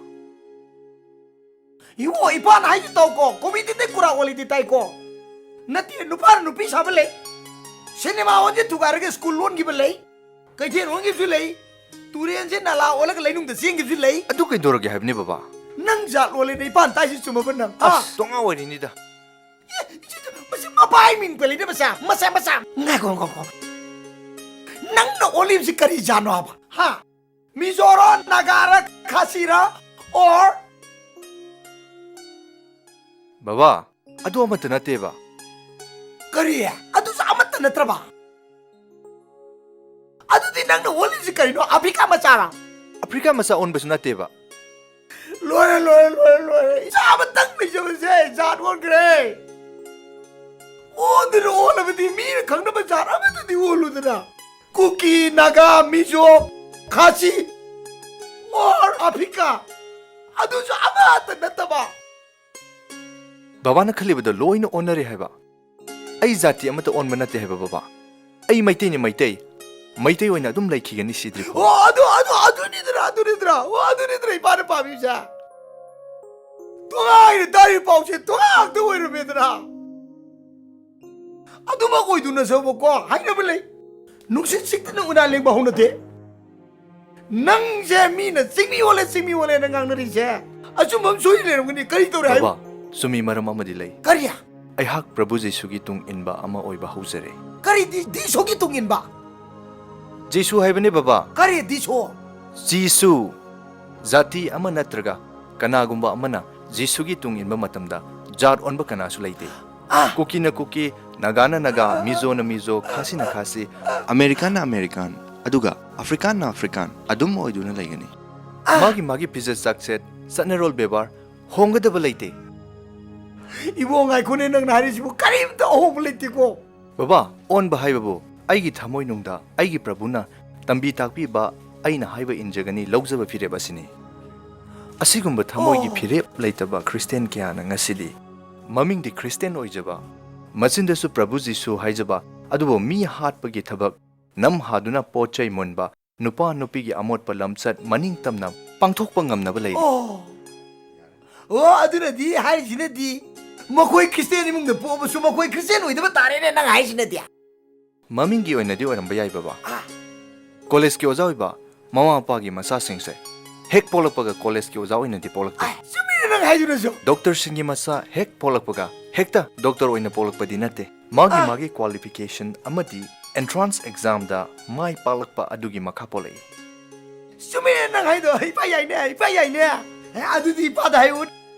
ꯏꯕꯨꯡꯉꯣ, ꯏꯄꯥꯅ ꯍꯥꯏꯁꯤ ꯇꯧꯀꯣ, ꯀꯣꯃꯦꯗꯤꯗꯩ ꯀꯨꯔꯥꯛ ꯑꯣꯜꯂꯤꯗꯤ ꯇꯥꯏꯀꯣ꯫ ꯅꯠꯇꯦ, ꯅꯨꯄꯥꯅ ꯅꯨꯄꯤ ꯁꯥꯕ ꯂꯩ, ꯁꯤꯅꯦꯃꯥ ꯍꯣꯜꯁꯦ ꯊꯨꯒꯥꯏꯔꯒ ꯁ꯭ꯀꯨꯜ ꯂꯣꯟꯈꯤꯕ ꯂꯩ, ꯀꯩꯊꯦꯜ ꯂꯣꯟꯈꯤꯕꯁꯨ ꯂꯩ, ꯇꯨꯔꯦꯟꯁꯦ ꯅꯥꯂꯥ ꯑꯣꯜꯂꯒ ꯂꯩꯅꯨꯡꯗ ꯆꯦꯟꯈꯤꯕꯁꯨ ꯂꯩ꯫ ꯑꯗꯨ ꯀꯩꯗꯧꯔꯒꯦ ꯍꯥꯏꯕꯅꯤ, ꯕꯕꯥ? ꯅꯪ ꯖꯥꯠ ꯑꯣꯜꯂꯦꯅ ꯏꯄꯥꯟ ꯇꯥꯏꯁꯤ ꯆꯨꯝꯃꯕ ꯅꯪ? ꯍꯥ? ꯑꯁ, ꯇꯣꯉꯥ ꯑꯣꯏꯔꯤꯅꯤꯗ꯫ ꯑꯦ, ꯏꯆꯦ, ꯏꯆꯦ, ꯃꯁꯤ ꯃꯄꯥ ꯃꯤꯡ ꯄꯜꯂꯤꯅꯦ ꯃꯆꯥ, ꯃꯆꯥ, ꯃꯆꯥ꯫ ꯉꯥꯏꯈꯣ, ꯉꯥꯏꯈꯣ, ꯉꯥꯏꯈꯣ꯫ ꯅꯪꯅ ꯑꯣꯜꯂꯤꯕꯁꯤ ꯀꯔꯤ ꯖꯥꯠꯅꯣ ꯍꯥꯏꯕ? ꯍꯥ? ꯃꯤꯖꯣꯔꯣ, ꯅꯥꯒꯥꯔ, ꯈꯥꯁꯤꯔ, or? ꯕꯕꯥ, ꯑꯗꯨ ꯑꯃꯠꯇ ꯅꯠꯇꯦꯕ꯫ ꯀꯔꯤ? ꯑꯗꯨꯁꯨ ꯑꯃꯠꯇ ꯅꯠꯇ꯭ꯔꯕ? ꯑꯗꯨꯗꯤ ꯅꯪꯅ ꯑꯣꯜꯂꯤꯁꯤ ꯀꯔꯤꯅꯣ? ꯑꯐ꯭ꯔꯤꯀꯥ ꯃꯆꯥꯔ? ꯑꯐ꯭ꯔꯤꯀꯥ ꯃꯆꯥ ꯑꯣꯟꯕꯁꯨ ꯅꯠꯇꯦꯕ꯫ ꯂꯣꯏꯔꯦ, ꯂꯣꯏꯔꯦ, ꯂꯣꯏꯔꯦ, ꯂꯣꯏꯔꯦ꯫ ꯏꯆꯥ ꯑꯃꯇꯪ ꯂꯩꯖꯕꯁꯦ ꯖꯥꯠ ꯑꯣꯟꯈ꯭ꯔꯦ꯫ ꯑꯣꯟꯗꯨꯅ ꯑꯣꯜꯂꯕꯗꯤ ꯃꯤꯅ ꯈꯪꯅꯕ ꯖꯥꯠ ꯑꯃꯗꯗꯤ ꯑꯣꯜꯂꯨꯗꯅ꯫ ꯀꯨꯀꯤ, ꯅꯥꯒꯥ, ꯃꯤꯖꯣ, ꯈꯥꯁꯤ, or ꯑꯐ꯭ꯔꯤꯀꯥ, ꯑꯗꯨꯁꯨ ꯑꯃꯠꯇ ꯅꯠꯇꯕ꯫ ꯕꯕꯥꯅ ꯈꯜꯂꯤꯕꯗꯣ ꯂꯣꯏꯅ ꯑꯣꯟꯅꯔꯦ ꯍꯥꯏꯕ꯫ ꯑꯩ ꯖꯥꯇꯤ ꯑꯃꯠꯇ ꯑꯣꯟꯕ ꯅꯠꯇꯦ ꯍꯥꯏꯕ, ꯕꯕꯥ꯫ ꯑꯩ ꯃꯩꯇꯩꯅꯤ, ꯃꯩꯇꯩ꯫ ꯃꯩꯇꯩ ꯑꯣꯏꯅ ꯑꯗꯨꯝ ꯂꯩꯈꯤꯒꯅꯤ ꯁꯤꯗ꯭ꯔꯤꯐꯥꯎ꯫ ꯑꯣ, ꯑꯗꯨ, ꯑꯗꯨ, ꯑꯗꯨꯅꯤꯗꯅ, ꯑꯗꯨꯅꯤꯗꯅ, ꯑꯣ, ꯑꯗꯨꯅꯤꯗꯅ ꯏꯄꯥꯅ ꯄꯥꯝꯃꯤꯁꯦ꯫ ꯇꯣꯉꯥꯏꯅ ꯇꯥꯔꯤꯕ ꯄꯥꯎꯁꯦ ꯇꯣꯉꯥꯛꯇ ꯑꯣꯏꯔꯝꯃꯦꯗꯅ꯫ ꯑꯗꯨꯃꯛ ꯑꯣꯏꯗꯨꯅꯁꯨꯕꯀꯣ, ꯍꯥꯏꯅꯕ ꯂꯩ, "ꯅꯨꯡꯁꯤꯠ ꯁꯤꯠꯇꯅ ꯎꯅꯥ ꯂꯦꯡꯕ ꯍꯧꯅꯗꯦ"꯫ ꯅꯪꯁꯦ ꯃꯤꯅ ꯆꯤꯡꯃꯤ ꯑꯣꯜꯂꯦ, ꯆꯤꯡꯃꯤ ꯑꯣꯜꯂꯦꯅ ꯉꯥꯡꯅꯔꯤꯁꯦ ꯑꯆꯨꯝꯕ ꯑꯃ ꯁꯣꯏ ꯂꯩꯔꯝꯒꯅꯤ꯫ ꯀꯔꯤ ꯇꯧꯔꯦ ꯍꯥꯏꯕ? ꯕꯕꯥ, ꯆꯨꯝꯃꯤ, ꯃꯔꯝ ꯑꯃꯗꯤ ꯂꯩ꯫ ꯀꯔꯤ? ꯑꯩꯍꯥꯛ ꯄ꯭ꯔꯚꯨ ꯖꯤꯁꯨꯒꯤ ꯇꯨꯡ ꯏꯟꯕ ꯑꯃ ꯑꯣꯏꯕ ꯍꯧꯖꯔꯦ꯫ ꯀꯔꯤ ꯗꯤ-, ꯗꯤꯁꯣꯒꯤ ꯇꯨꯡ ꯏꯟꯕ? ꯖꯤꯁꯨ ꯍꯥꯏꯕꯅꯦ, ꯕꯕꯥ꯫ ꯀꯔꯤ ꯗꯤꯁꯣ? ꯖꯤꯁꯨ꯫ ꯖꯥꯇꯤ ꯑꯃ ꯅꯠꯇ꯭ꯔꯒ ꯀꯅꯥꯒꯨꯝꯕ ꯑꯃꯅ ꯖꯤꯁꯨꯒꯤ ꯇꯨꯡ ꯏꯟꯕ ꯃꯇꯝꯗ ꯖꯥꯠ ꯑꯣꯟꯕ ꯀꯅꯥꯁꯨ ꯂꯩꯇꯦ꯫ ꯑꯥ! ꯀꯨꯀꯤꯅ ꯀꯨꯀꯤ, ꯅꯥꯒꯥꯅ ꯅꯥꯒꯥ, ꯃꯤꯖꯣꯅ ꯃꯤꯖꯣ, ꯈꯥꯁꯤꯅ ꯈꯥꯁꯤ, ꯑꯃꯦꯔꯤꯀꯥꯟꯅ ꯑꯃꯦꯔꯤꯀꯥꯟ, ꯑꯗꯨꯒ ꯑꯐ꯭ꯔꯤꯀꯥꯟꯅ ꯑꯐ꯭ꯔꯤꯀꯥꯟ ꯑꯗꯨꯝ ꯑꯣꯏꯗꯨꯅ ꯂꯩꯒꯅꯤ꯫ ꯑꯥ! ꯃꯥꯒꯤ ꯃꯥꯒꯤ ꯐꯤꯖꯦꯠ ꯆꯥꯛꯁꯦꯠ, ꯆꯠꯅꯔꯣꯜ ꯕꯦꯕꯥꯔ ꯍꯣꯡꯒꯗꯕ ꯂꯩꯇꯦ꯫ ꯏꯕꯣ, ꯉꯥꯏꯈꯣꯅꯦ, ꯅꯪꯅ ꯍꯥꯏꯔꯤꯁꯤꯕꯨ ꯀꯔꯤꯝꯇ ꯑꯍꯣꯡꯕ ꯂꯩꯇꯦꯀꯣ꯫ ꯕꯕꯥ, ꯑꯣꯟꯕ ꯍꯥꯏꯕꯕꯨ ꯑꯩꯒꯤ ꯊꯃꯣꯏꯅꯨꯡꯗ ꯑꯩꯒꯤ ꯄ꯭ꯔꯚꯨꯅ ꯇꯝꯕꯤ ꯇꯥꯛꯄꯤꯕ ꯑꯩꯅ ꯍꯥꯏꯕ ꯏꯟꯖꯒꯅꯤ ꯂꯧꯖꯕ ꯐꯤꯔꯦꯞ ꯑꯁꯤꯅꯤ꯫ ꯑꯁꯤꯒꯨꯝꯕ ꯊꯃꯣꯏꯒꯤ ꯑꯣ꯫ ꯐꯤꯔꯦꯞ ꯂꯩꯇꯕ ꯈ꯭ꯔꯤꯁꯇꯤꯌꯥꯟ ꯀꯌꯥꯅ ꯉꯁꯤꯗꯤ ꯃꯃꯤꯡꯗꯤ ꯈ꯭ꯔꯤꯁꯇꯤꯌꯥꯟ ꯑꯣꯏꯖꯕ, ꯃꯆꯤꯟꯗꯁꯨ ꯄ꯭ꯔꯚꯨ ꯖꯤꯁꯨ ꯍꯥꯏꯖꯕ, ꯑꯗꯨꯕꯨ ꯃꯤ ꯍꯥꯠꯄꯒꯤ ꯊꯕꯛ, ꯅꯝ ꯍꯥꯗꯨꯅ ꯄꯣꯠ ꯆꯩ ꯃꯨꯟꯕ, ꯅꯨꯄꯥ ꯅꯨꯄꯤꯒꯤ ꯑꯃꯣꯠꯄ ꯂꯝꯆꯠ ꯃꯅꯤꯡ ꯇꯝꯅ ꯄꯥꯡꯊꯣꯛꯄ ꯉꯝꯅꯕ ꯂꯩꯔꯤ꯫ ꯑꯣ꯫ ꯑꯣ, ꯑꯗꯨꯅꯗꯤ ꯍꯥꯏꯔꯤꯁꯤꯅꯗꯤ ꯃꯈꯣꯏ ꯈ꯭ꯔꯤꯁꯇꯤꯌꯥꯟ ꯏꯃꯨꯡꯗ ꯄꯣꯛꯑꯕꯁꯨ ꯃꯈꯣꯏ ꯈ꯭ꯔꯤꯁꯇꯤꯌꯥꯟ ꯑꯣꯏꯗꯕ ꯇꯥꯔꯦꯅꯦ ꯅꯪ ꯍꯥꯏꯁꯤꯅꯗꯤ꯫ ꯃꯃꯤꯡꯒꯤ ꯑꯣꯏꯅꯗꯤ ꯑꯣꯏꯔꯝꯕ ꯌꯥꯏ, ꯕꯕꯥ꯫ ꯑꯥ꯫ ꯀꯣꯂꯦꯖꯀꯤ ꯑꯣꯖꯥ ꯑꯣꯏꯕ, ꯃꯃꯥ ꯃꯄꯥꯒꯤ ꯃꯆꯥꯁꯤꯡꯁꯦ ꯍꯦꯛ ꯄꯣꯛꯂꯛꯄꯒ ꯀꯣꯂꯦꯖꯀꯤ ꯑꯣꯖꯥ ꯑꯣꯏꯅꯗꯤ ꯄꯣꯛꯂꯛꯇꯦ꯫ ꯑꯥꯏ, ꯆꯨꯝꯃꯤꯅꯦ ꯅꯪ ꯍꯥꯏꯗꯨꯅꯁꯨ꯫ ꯗꯣꯛꯇꯔꯁꯤꯡꯒꯤ ꯃꯆꯥ ꯍꯦꯛ ꯄꯣꯛꯂꯛꯄꯒ ꯍꯦꯛꯇ ꯗꯣꯛꯇꯔ ꯑꯣꯏꯅ ꯄꯣꯛꯂꯛꯄꯗꯤ ꯅꯠꯇꯦ꯫ ꯃꯥꯒꯤ ꯑꯥ꯫ ꯃꯥꯒꯤ ꯀ꯭ꯋꯥꯂꯤꯐꯤꯀꯦꯁꯟ ꯑꯃꯗꯤ ꯑꯦꯟꯇ꯭ꯔꯥꯟꯁ ꯑꯦꯛꯖꯥꯝꯗ ꯃꯥꯏ ꯄꯥꯛꯂꯛꯄ ꯑꯗꯨꯒꯤ ꯃꯈꯥ ꯄꯣꯜꯂꯛꯏ꯫ ꯆꯨꯝꯃꯤꯅꯦ ꯅꯪ ꯍꯥꯏꯗꯣ, ꯏꯄꯥ ꯌꯥꯏꯅꯦ, ꯏꯄꯥ ꯌꯥꯏꯅꯦ꯫ ꯑꯦ, ꯑꯗꯨꯗꯤ ꯏꯄꯥꯗ ꯍꯥꯏꯌꯨ,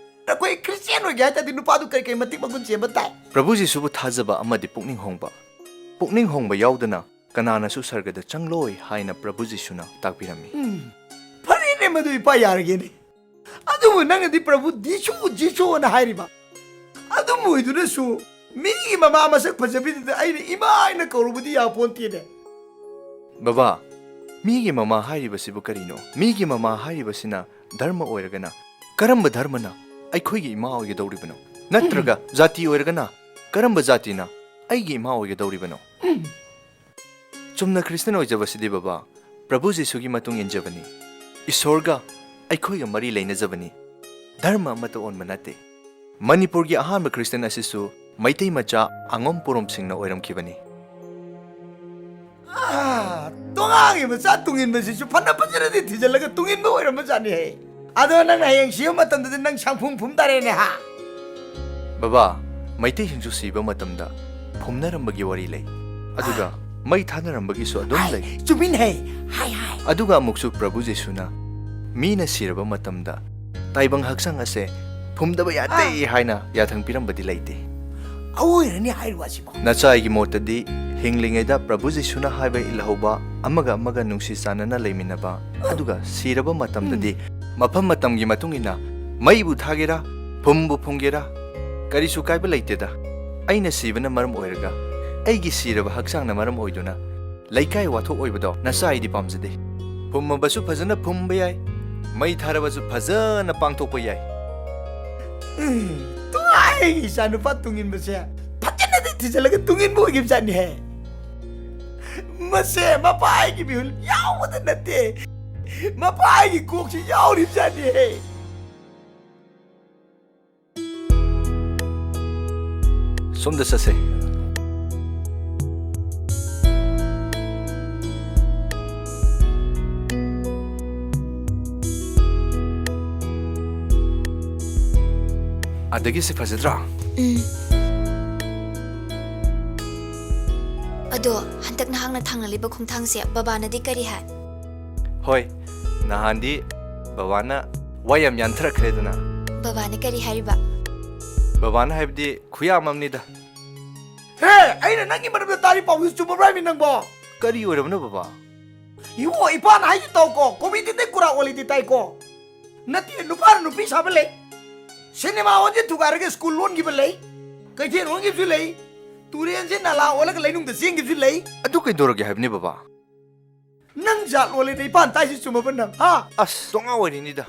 ꯑꯩꯈꯣꯏ ꯈ꯭ꯔꯤꯁꯇꯤꯌꯥꯟ ꯑꯣꯏꯒꯦ ꯍꯥꯏ ꯇꯥꯔꯗꯤ ꯅꯨꯄꯥꯗꯨ ꯀꯔꯤ ꯀꯔꯤ ꯃꯇꯤꯛ ꯃꯒꯨꯟ ꯆꯦꯟꯕ ꯇꯥꯏ? ꯄ꯭ꯔꯚꯨ ꯖꯤꯁꯨꯕꯨ ꯊꯥꯖꯕ ꯑꯃꯗꯤ ꯄꯨꯛꯅꯤꯡ ꯍꯣꯡꯕ꯫ ꯄꯨꯛꯅꯤꯡ ꯍꯣꯡꯕ ꯌꯥꯎꯗꯅ ꯀꯅꯥꯅꯁꯨ ꯁꯔꯒꯗ ꯆꯪꯂꯣꯏ ꯍꯥꯏꯅ ꯄ꯭ꯔꯚꯨ ꯖꯤꯁꯨꯅ ꯇꯥꯛꯄꯤꯔꯝꯃꯤ꯫ ꯎꯝ, ꯐꯔꯦꯅꯦ, ꯃꯗꯨ ꯏꯄꯥ ꯌꯥꯔꯒꯦꯅꯦ꯫ ꯑꯗꯨꯕꯨ ꯅꯪꯅꯗꯤ ꯄ꯭ꯔꯚꯨ ꯖꯤꯁꯨ, ꯖꯤꯁꯨꯅ ꯍꯥꯏꯔꯤꯕ꯫ ꯑꯗꯨꯝ ꯑꯣꯏꯗꯨꯅꯁꯨ ꯃꯤꯒꯤ ꯃꯃꯥ ꯃꯁꯛ ꯐꯖꯕꯤꯗꯨꯗ ꯑꯩꯅ ꯏꯃꯥ ꯍꯥꯏꯅ ꯀꯧꯔꯨꯕꯗꯤ ꯌꯥꯄꯣꯟꯇꯦꯅꯦ꯫ ꯕꯕꯥ, ꯃꯤꯒꯤ ꯃꯃꯥ ꯍꯥꯏꯔꯤꯕꯁꯤꯕꯨ ꯀꯔꯤꯅꯣ? ꯃꯤꯒꯤ ꯃꯃꯥ ꯍꯥꯏꯔꯤꯕꯁꯤꯅ ꯙꯔꯃ ꯑꯣꯏꯔꯒꯅ, ꯀꯔꯝꯕ ꯙꯔꯃꯅ ꯑꯩꯈꯣꯏꯒꯤ ꯏꯃꯥ ꯑꯣꯏꯒꯗꯧꯔꯤꯕꯅꯣ? ꯅꯠꯇ꯭ꯔꯒ ꯖꯥꯇꯤ ꯑꯣꯏꯔꯒꯅ, ꯀꯔꯝꯕ ꯖꯥꯇꯤꯅ ꯑꯩꯒꯤ ꯏꯃꯥ ꯑꯣꯏꯒꯗꯧꯔꯤꯕꯅꯣ? ꯆꯨꯝꯅ ꯈ꯭ꯔꯤꯁꯇꯤꯌꯟ ꯑꯣꯏꯖꯕꯁꯤꯗꯤ, ꯕꯕꯥ, ꯄ꯭ꯔꯚꯨ ꯖꯤꯁꯨꯒꯤ ꯃꯇꯨꯡ ꯏꯟꯖꯕꯅꯤ꯫ ꯏꯁꯣꯔꯒ ꯑꯩꯈꯣꯏꯒ ꯃꯔꯤ ꯂꯩꯅꯖꯕꯅꯤ꯫ ꯙꯔꯃ ꯑꯃꯠꯇ ꯑꯣꯟꯕ ꯅꯠꯇꯦ꯫ ꯃꯅꯤꯄꯨꯔꯒꯤ ꯑꯍꯥꯟꯕ ꯈ꯭ꯔꯤꯁꯇꯤꯌꯟ ꯑꯁꯤꯁꯨ ꯃꯩꯇꯩ ꯃꯆꯥ ꯑꯉꯣꯝ ꯄꯨꯔꯣꯝꯁꯤꯡꯅ ꯑꯣꯏꯔꯝꯈꯤꯕꯅꯤ꯫ ꯑꯥ, ꯇꯣꯉꯥꯡꯒꯤ ꯃꯆꯥ ꯇꯨꯡꯏꯟꯕꯁꯤꯁꯨ ꯐꯅ ꯐꯖꯅꯗꯤ ꯊꯤꯖꯤꯜꯂꯒ ꯇꯨꯡꯏꯟꯕ ꯑꯣꯏꯔꯝꯕꯖꯥꯠꯅꯤꯍꯦ꯫ ꯑꯗꯣ ꯅꯪꯅ ꯍꯌꯦꯡ ꯁꯤꯕ ꯃꯇꯝꯗꯗꯤ ꯅꯪ ꯁꯪꯐꯨꯝ ꯐꯨꯝ ꯇꯥꯔꯦꯅꯦ, ꯍꯥ? ꯕꯕꯥ, ꯃꯩꯇꯩꯁꯤꯡꯁꯨ ꯁꯤꯕ ꯃꯇꯝꯗ ꯐꯨꯝꯅꯔꯝꯕꯒꯤ ꯋꯥꯔꯤ ꯂꯩ꯫ ꯑꯗꯨꯒ ꯃꯩ ꯊꯥꯅꯔꯝꯕꯒꯤꯁꯨ ꯑꯗꯨꯝ ꯂꯩ꯫ ꯆꯨꯝꯃꯤꯟꯅꯩ꯫ ꯍꯥꯏ, ꯍꯥꯏ꯫ ꯑꯗꯨꯒ ꯑꯃꯨꯛꯁꯨ ꯄ꯭ꯔꯚꯨ ꯖꯤꯁꯨꯅ ꯃꯤꯅ ꯁꯤꯔꯕ ꯃꯇꯝꯗ ꯇꯥꯏꯕꯪ ꯍꯛꯆꯥꯡ ꯑꯁꯦ ꯐꯨꯝꯗꯕ ꯌꯥꯗꯦ ꯑꯥ꯫ ꯍꯥꯏꯅ ꯌꯥꯊꯪ ꯄꯤꯔꯝꯕꯗꯤ ꯂꯩꯇꯦ꯫ ꯑꯑꯣꯏꯔꯅꯤ ꯍꯥꯏꯔꯤꯕ ꯑꯁꯤꯕꯣ? ꯅꯆꯥ ꯑꯩꯒꯤ ꯃꯣꯠꯇꯗꯤ ꯍꯤꯡꯂꯤꯉꯩꯗ ꯄ꯭ꯔꯚꯨ ꯖꯤꯁꯨꯅ ꯍꯥꯏꯕ ꯏꯜꯍꯧꯕ, ꯑꯃꯒ ꯑꯃꯒ ꯅꯨꯡꯁꯤ ꯆꯥꯟꯅꯅ ꯂꯩꯃꯤꯟꯅꯕ, ꯑꯗꯨꯒ ꯁꯤꯔꯕ ꯃꯇꯝꯗꯗꯤ ꯎꯝ꯫ ꯃꯐꯝ ꯃꯇꯝꯒꯤ ꯃꯇꯨꯡ ꯏꯟꯅ ꯃꯩꯕꯨ ꯊꯥꯒꯦꯔꯥ, ꯐꯨꯝꯕꯨ ꯐꯨꯝꯒꯦꯔꯥ, ꯀꯔꯤꯁꯨ ꯀꯥꯏꯕ ꯂꯩꯇꯦꯗ꯫ ꯑꯩꯅ ꯁꯤꯕꯅ ꯃꯔꯝ ꯑꯣꯏꯔꯒ, ꯑꯩꯒꯤ ꯁꯤꯔꯕ ꯍꯛꯆꯥꯡꯅ ꯃꯔꯝ ꯑꯣꯏꯗꯨꯅ ꯂꯩꯀꯥꯏ ꯋꯥꯊꯣꯛ ꯑꯣꯏꯕꯗꯣ ꯅꯆꯥ ꯑꯩꯗꯤ ꯄꯥꯝꯖꯗꯦ꯫ ꯐꯨꯝꯃꯕꯁꯨ ꯐꯖꯅ ꯐꯨꯝꯕ ꯌꯥꯏ, ꯃꯩ ꯊꯥꯔꯕꯁꯨ ꯐꯖꯅ ꯄꯥꯡꯊꯣꯛꯄ ꯌꯥꯏ꯫ ꯎꯝ, ꯇꯨ ꯑꯩꯒꯤ ꯏꯆꯥꯅꯨꯄꯥ ꯇꯨꯡꯏꯟꯕꯁꯦ ꯐꯖꯅꯗꯤ ꯊꯤꯖꯤꯜꯂꯒ ꯇꯨꯡꯏꯟꯕ ꯑꯣꯏꯈꯤꯕꯖꯥꯠꯅꯤꯍꯦ꯫ ꯃꯁꯦ ꯃꯄꯥꯒꯤ ꯃꯤꯍꯨꯜ ꯌꯥꯎꯕꯗ ꯅꯠꯇꯦ, ꯃꯄꯥꯒꯤ ꯀꯣꯛꯁꯤ ꯌꯥꯎꯔꯤꯕꯖꯥꯠꯅꯤꯍꯦ꯫ ꯁꯣꯝꯗ ꯆꯠꯁꯦ꯫ ꯑꯗꯒꯤ ꯁꯤ ꯐꯖꯗ꯭ꯔꯥ? ꯎꯝ꯫ ꯑꯗꯣ ꯍꯟꯗꯛ ꯅꯍꯥꯛꯅ ꯊꯥꯡꯅꯂꯤꯕ ꯈꯣꯡꯊꯥꯡꯁꯦ ꯕꯕꯥꯅꯗꯤ ꯀꯔꯤ ꯍꯥꯏ? ꯍꯣꯏ, ꯅꯍꯥꯟꯗꯤ ꯕꯕꯥꯅ ꯋꯥ ꯌꯥꯝ ꯌꯥꯟꯊꯔꯛꯈ꯭ꯔꯦꯗꯅ꯫ ꯕꯕꯥꯅ ꯀꯔꯤ ꯍꯥꯏꯔꯤꯕ? ꯕꯕꯥꯅ ꯍꯥꯏꯕꯗꯤ ꯈꯨꯌꯥꯝ ꯑꯃꯅꯤꯗ꯫ ꯍꯦ, ꯑꯩꯅ ꯅꯪꯒꯤ ꯃꯔꯝꯗ ꯇꯥꯔꯤ ꯄꯥꯎꯁꯤ ꯆꯨꯝꯃꯕ꯭ꯔꯥ ꯍꯥꯏꯃꯤ ꯅꯪꯕꯣ? ꯀꯔꯤ ꯑꯣꯏꯔꯕꯅꯣ ꯕꯕꯥ? ꯏꯕꯣ, ꯏꯄꯥꯅ ꯍꯥꯏꯁꯤ ꯇꯧꯀꯣ, ꯀꯣꯃꯦꯗꯤꯗꯩ ꯀꯨꯔꯥꯛ ꯑꯣꯜꯂꯤꯗꯤ ꯇꯥꯏꯀꯣ꯫ ꯅꯠꯇꯦ, ꯅꯨꯄꯥꯅ ꯅꯨꯄꯤ ꯁꯥꯕ ꯂꯩ, ꯁꯤꯅꯦꯃꯥ ꯍꯣꯜꯁꯦ ꯊꯨꯒꯥꯏꯔꯒ ꯁ꯭ꯀꯨꯜ ꯂꯣꯟꯈꯤꯕ ꯂꯩ, ꯀꯩꯊꯦꯜ ꯂꯣꯟꯈꯤꯕꯁꯨ ꯂꯩ, ꯇꯨꯔꯦꯟꯁꯦ ꯅꯥꯂꯥ ꯑꯣꯜꯂꯒ ꯂꯩꯅꯨꯡꯗ ꯆꯦꯟꯈꯤꯕꯁꯨ ꯂꯩ꯫ ꯑꯗꯨ ꯀꯩꯗꯧꯔꯒꯦ ꯍꯥꯏꯕꯅꯤ ꯕꯕꯥ? ꯅꯪ ꯖꯥꯠ ꯑꯣꯜꯂꯦꯗ, ꯏꯄꯥꯅ ꯇꯥꯏꯁꯤ ꯆꯨꯝꯃꯕ ꯅꯪ, ꯍꯥ? ꯑꯁ, ꯇꯣꯉꯥ ꯑꯣꯏꯔꯤꯅꯤꯗ꯫